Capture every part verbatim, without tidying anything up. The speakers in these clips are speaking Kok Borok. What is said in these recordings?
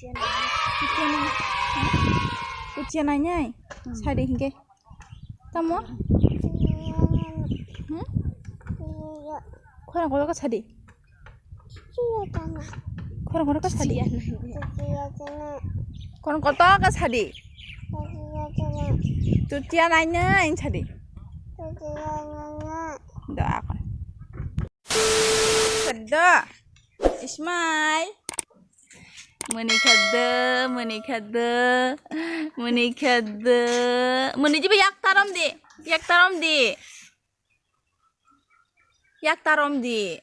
Kuchia nai. Kuchia nai nai. Hmm. Sadi hingke. Tamo? Hmm? Khorang kotor ka sadi. Khorang kotor ka sadi. Khorang kotor ka sadi. Chutia nai nai sadi. Do akon. Khadda. Ismail. Muni khadda, muni khadda, muni khadda. Muni jiba yak tarom di, yak tarom di. Yak tarom di.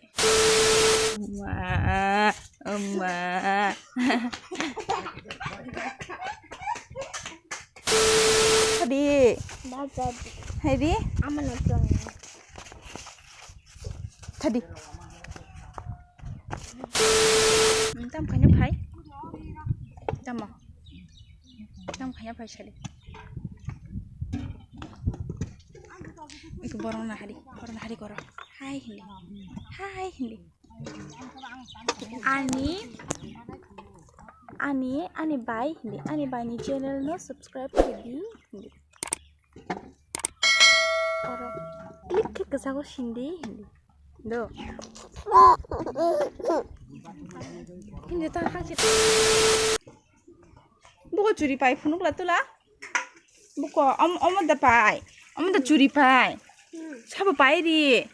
Ma, ma. Hadi. Hadi. Thadi. Tam khaina phai. Tamo. Tam khaina phai sadi. Iku borong na hari, borong na hari koro. Hai hindi. Hai hindi. Ani, ani, ani bai hindi. Ani bai ni channel no subscribe khe di hindi. Oro click khe kwcharo sindi hindi. Do. Hindi ta hangsi. Buko churi pai phunuk la tula. Buko om, omo da pai. Omo da churi pai. Sabo pai ri.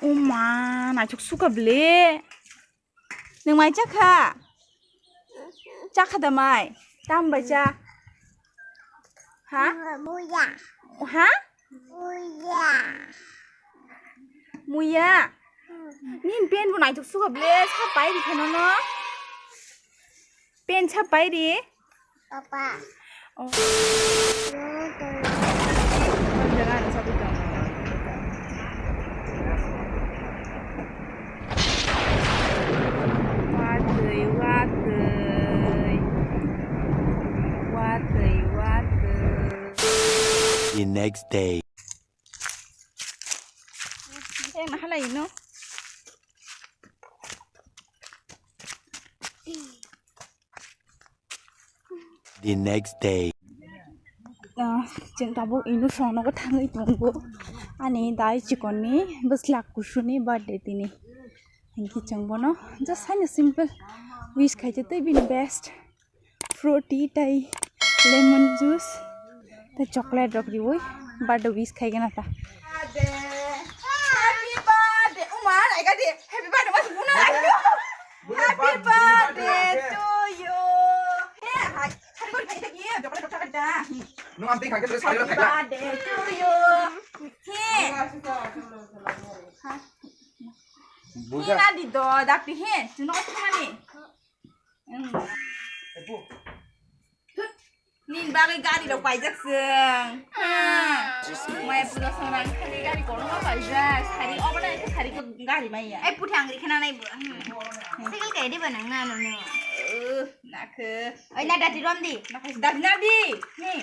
O ma, naithok suka ble. Nwng mai chakha? Chakha da mai? Tam bai cha? Ha? Muya. Ha? Muya. Muya? Nini pen bo naithok suka ble, sa pai ri kheno no? Pen sa pai ri? Papa. Oh. Watwi, watwi. Watwi, watwi. The next day. Eh, mahalai no. The next day. Ah, chwng tabuk ino songnogo thangwi tongo. Ani dai chikonni bwslak kusuni birthday tini. Hinkhe chwng bono just haino simple wish khaite tei bini best fruity tei lemon juice tei chocolate rok riwi birthday wish khaigena ta. Happy birthday. Uma, happy birthday. Happy birthday to you. Nung ang tingkang ke terus sari. Happy birthday to you. He. Buja. He nadi do, dakti he. Chuno otu mani. Hmm. Nin bagwi gari rok paijak chwng. Maya puja songrang khani gari kono ma paijak. Sari obo na ekhe sari ko gari maya. Ai puthi angri khana nai bo. Cycle kai di ba nang na no no. Uh, nakhe. Oi na dati rom di. Nakhe dati na di. Ni.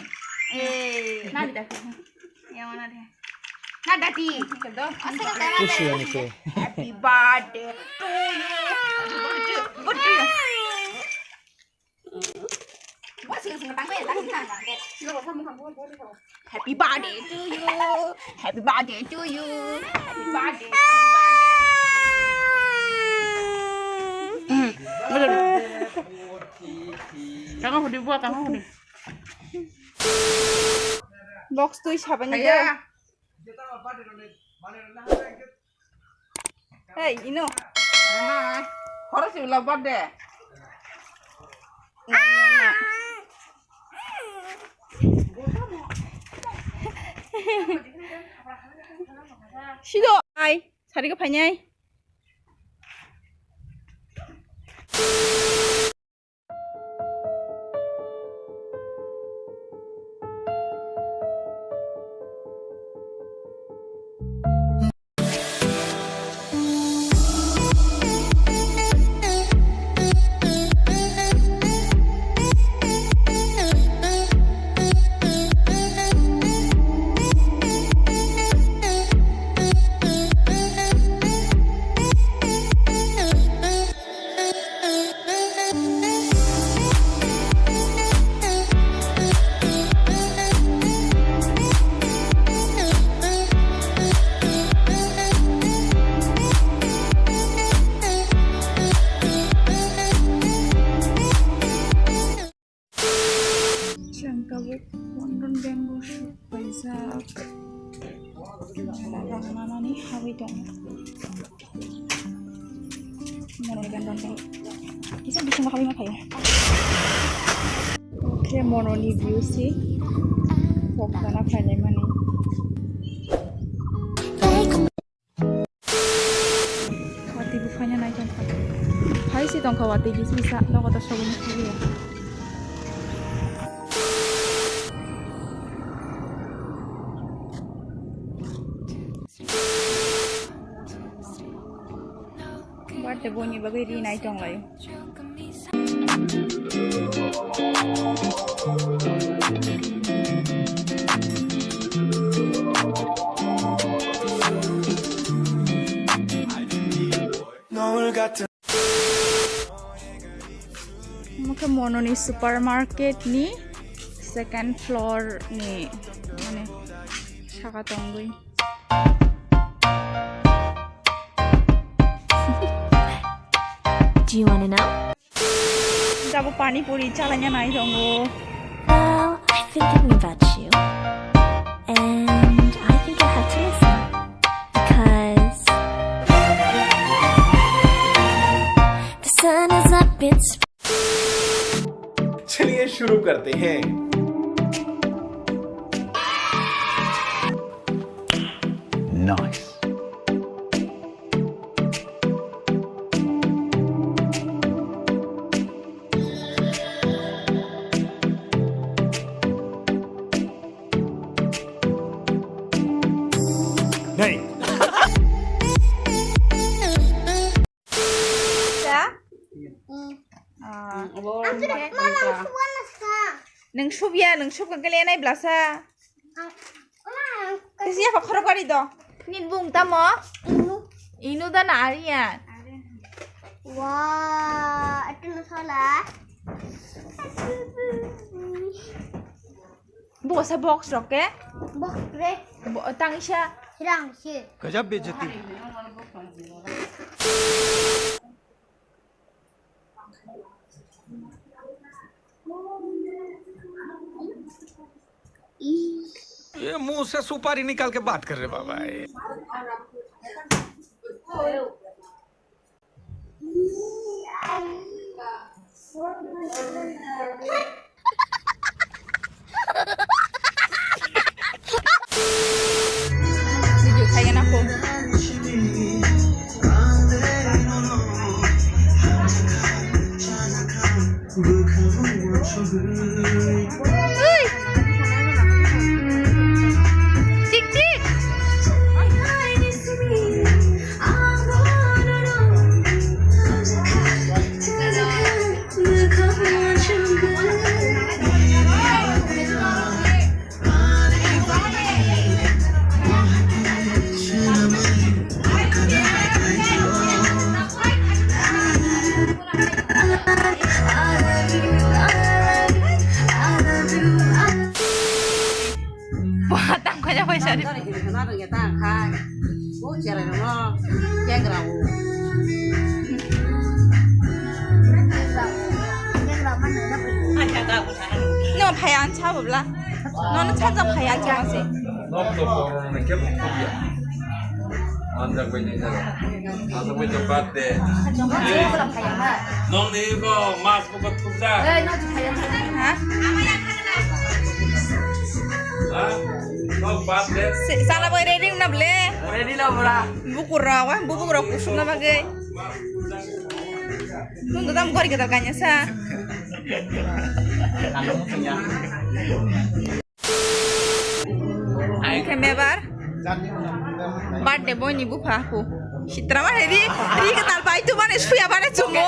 Eh. Na di dati. Ya mana di. Na dati. Ke do. Asa ka. Kusi ani ke. Happy birthday to you. Happy birthday. Birthday. Happy birthday to you. Happy birthday to you. Happy birthday. Happy birthday. Kanga hudi bua, kanga hudi. Box twi sabani. Hey, ino. Khorokse ula birthday. Sido ai, sari ko phainai. Sak. Rok manani habwi tongo. Moroni gan rok tei. Kisa bising bakal ma phaio. Oke, moroni view si. Pok dana phailai mani. Watwi bo phaina nai tongkha. Phai se tongkha watwi kisa kisa, nogo ta sogwi nukliya. Birthday boy ni bagwi ri nai tonglaio. Omo khe Mononi supermarket ni second floor ni, mane, saka tongwi. Do you wanna know? Jabo pani puri chalanya nai tongo. Well, I've been thinking about you. And I think I have to listen. Because the sun is up, it's चलिए शुरू करते हैं। Nice. Nei. Sa? Mm. Ah. Mm, abo Ang sudah, mama, ang sudah na sa. Nung subya, nung subka kalian ai belasa. Ang, mama, ang Kasi apa khorok kari do? Nin bung tamo? Inu. Inu da na arian. Wah, itu na sala. Buka sa box rok ke? Box re. Bo-, tang isa. Hirang si. Gajab bejati. ये मुंह से सुपारी निकाल के बात कर रहे बाबा। Video khaigana kho. Ui. Chik chik. Ba, tang kaya paisa di. Tang kaya paisa di. Bo cherai rokno kegra o. No, phai ang cha bobla. No, no cha cha phai ang cha se. Nok to porno ne ke bukya. Anjak bai ni jaga. Anjak bai to birthday. Nong ni bo mas ko thuksa. Ha? Ha? Nok birthday. Sala boy ready na ble? Ready na bra. Bukur rok, bukur rok kusum na bagwi. Nung dodam gori gadal kanya sa. Ang khe mebar birthday boy ni bupha hu. Sitra ma he ri, ri ka tal pai tu mane suya mane chumo.